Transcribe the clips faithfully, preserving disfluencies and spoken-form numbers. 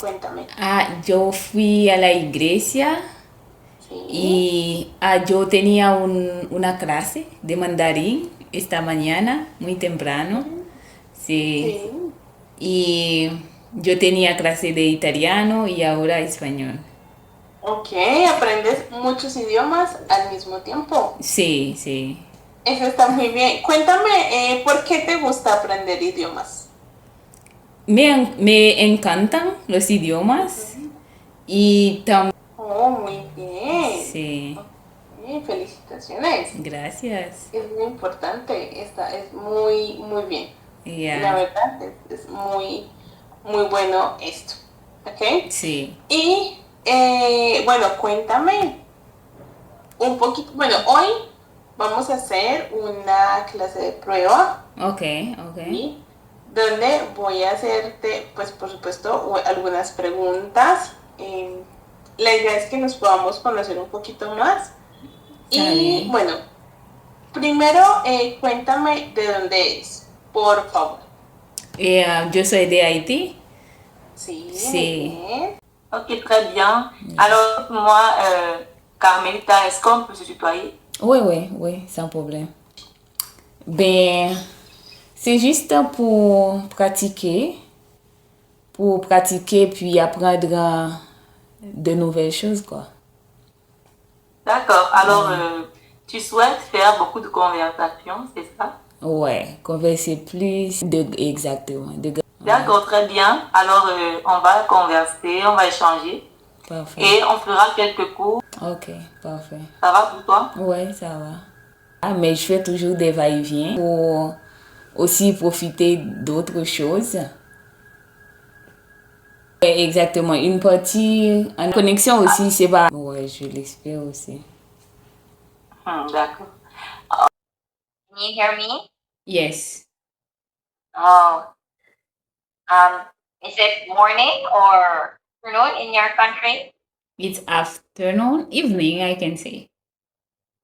Cuéntame. Ah, yo fui a la iglesia Sí. Y ah, yo tenía un- una clase de mandarín esta mañana, muy temprano. Sí. Sí. Y yo tenía clase de italiano y ahora español. Ok, aprendes muchos idiomas al mismo tiempo. Sí, sí. Eso está muy bien. Cuéntame, eh, ¿por qué te gusta aprender idiomas? Me, en- me encantan los idiomas y también... Oh, muy bien. Sí, Eh, felicitaciones. Gracias. Es muy importante, esta, es muy, muy bien. La Ya, verdad es, es muy, muy bueno esto. ¿Ok? Sí. Y eh, bueno, cuéntame un poquito. Bueno, hoy vamos a hacer una clase de prueba, Ok, ok. ¿sí? Donde voy a hacerte, pues por supuesto, u- algunas preguntas. Eh, la idea es que nos podamos conocer un poquito más. Está Y bien. Bueno, primero eh, cuéntame de dónde eres, por favor. Eh, ah, yo soy de Haití. Sí, Sí. Muy bien. Ok, très bien. Alors, moi, euh, Carmelita, est-ce qu'on peut se tutoyer? Oui, oui, oui, sans problème. Ben, c'est juste pour pratiquer, pour pratiquer puis apprendre euh, de nouvelles choses, quoi. D'accord. Alors, euh, tu souhaites faire beaucoup de conversations, c'est ça? Ouais, converser plus de... Exactement. De... D'accord, très bien. Alors, euh, on va converser, on va échanger Parfait. Et on fera quelques cours. Ok, parfait. Ça va pour toi? Ouais, ça va. Ah, mais je fais toujours des va-et-vient pour aussi profiter d'autres choses. Ouais, exactement. Une partie en connexion aussi, c'est pas... Ouais, je l'espère aussi. Hmm, d'accord. Can you hear me? Yes. Oh. Um, is it morning or afternoon in your country? It's afternoon, evening, I can say.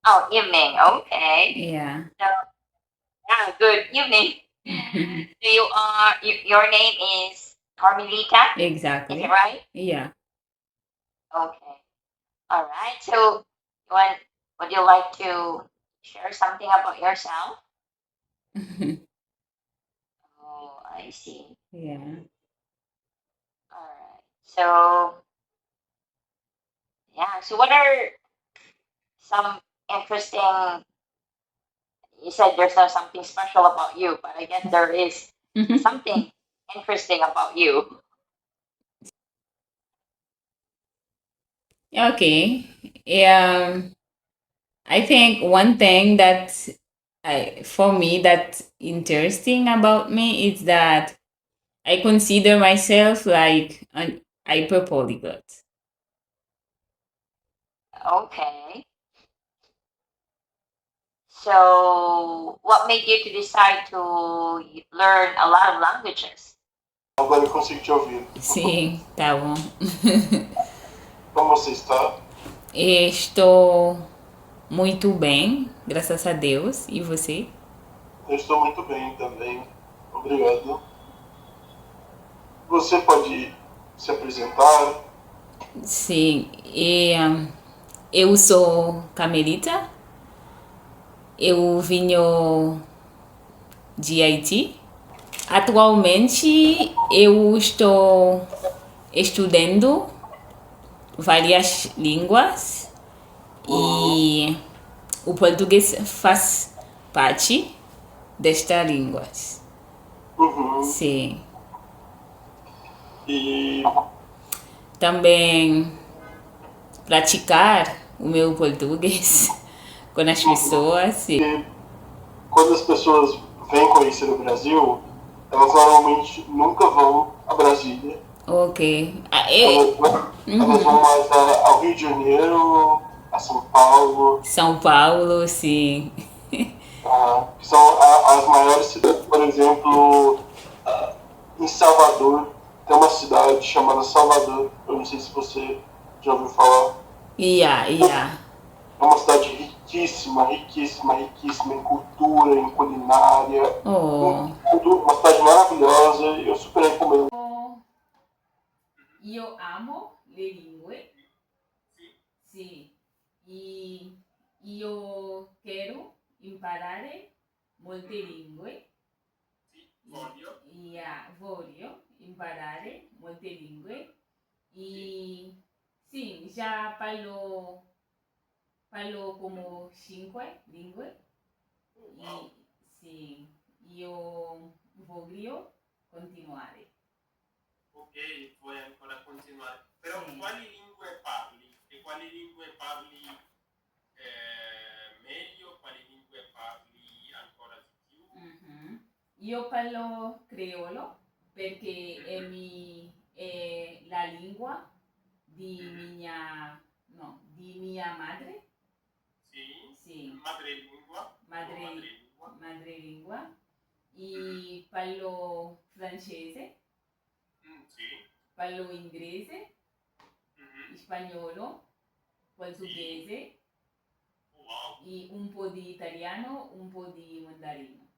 Oh, evening. Okay. Yeah. Yeah, good evening. So you are, you, your name is Carmelita? Is it Exactly. Right? Yeah. Okay. All right. So, you want, would you like to share something about yourself? Oh, I see. Yeah. All right. So, yeah. So, what are some interesting? You said there's not something special about you, but I guess there is something interesting about you. Okay. Um, I think one thing that I, for me, that's interesting about me is that I consider myself like an hyper polyglot. Okay. So, what made you to decide to learn a lot of languages? Agora eu consigo te ouvir. Sim, tá bom. Como você está? Estou muito bem, graças a Deus. E você? Eu estou muito bem também. Obrigado. Você pode se apresentar? Sim, e, um, eu sou Carmelita. Eu vim de Haiti. Atualmente eu estou estudando várias línguas e o português faz parte destas línguas. Uhum. Sim. E Também praticar o meu português com as pessoas. Sim. Quando as pessoas vêm conhecer o Brasil, elas normalmente nunca vão a Brasília. Ok. Ah, é, Elas, vão- elas vão mais a- ao Rio de Janeiro, a São Paulo, São Paulo, sim. ah, que são a- as maiores cidades. Por exemplo, ah, em Salvador, tem uma cidade chamada Salvador. Eu não sei se você já ouviu falar. Yeah, yeah. É uma cidade riquíssima, riquíssima, riquíssima em cultura, em culinária, Oh. em tudo. Uma cidade maravilhosa. Eu super recomendo. Io amo le lingue. Sì. Sì. I, io quero imparare molte lingue. Sì, voglio. Ya, voglio imparare molte lingue. I, sì, già parlo, parlo come cinque lingue. Oh, wow. I, sì, io voglio continuare. Ok, vuoi ancora continuare. Però sì. Quali lingue parli? E quali lingue parli eh, meglio? Quali lingue parli ancora di più? Mhm. Io parlo creolo perché è, mi, è la lingua di mia, no, di mia madre. Sì. Sì. Madrelingua. Madre-, madrelingua. Madrelingua. E parlo francese. Mm, sì. Parlo inglese, mhm, spagnolo, portoghese, sì. Oh, wow. E un po' di italiano, un po' di mandarino.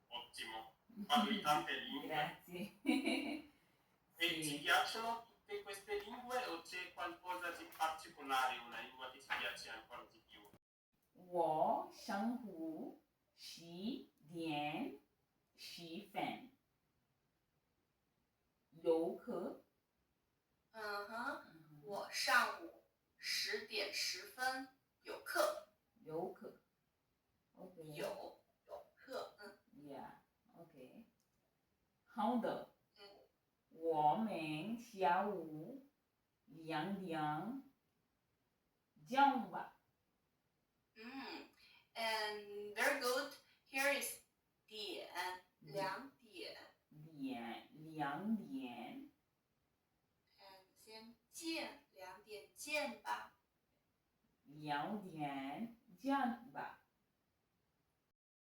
Ottimo. Parli tante lingue. Grazie. E sì. Ti piacciono tutte queste lingue o c'è qualcosa di particolare, una lingua che ti piace ancora di più? 我想学西点西番。有课。嗯哼，我上午十点十分有课。有课。OK。有，有课，嗯。Yeah, OK. 好的。嗯。我们下午两点讲吧。嗯，and very good. Here is 点，两点。点，两点。And 先见，两点见吧。两点见吧。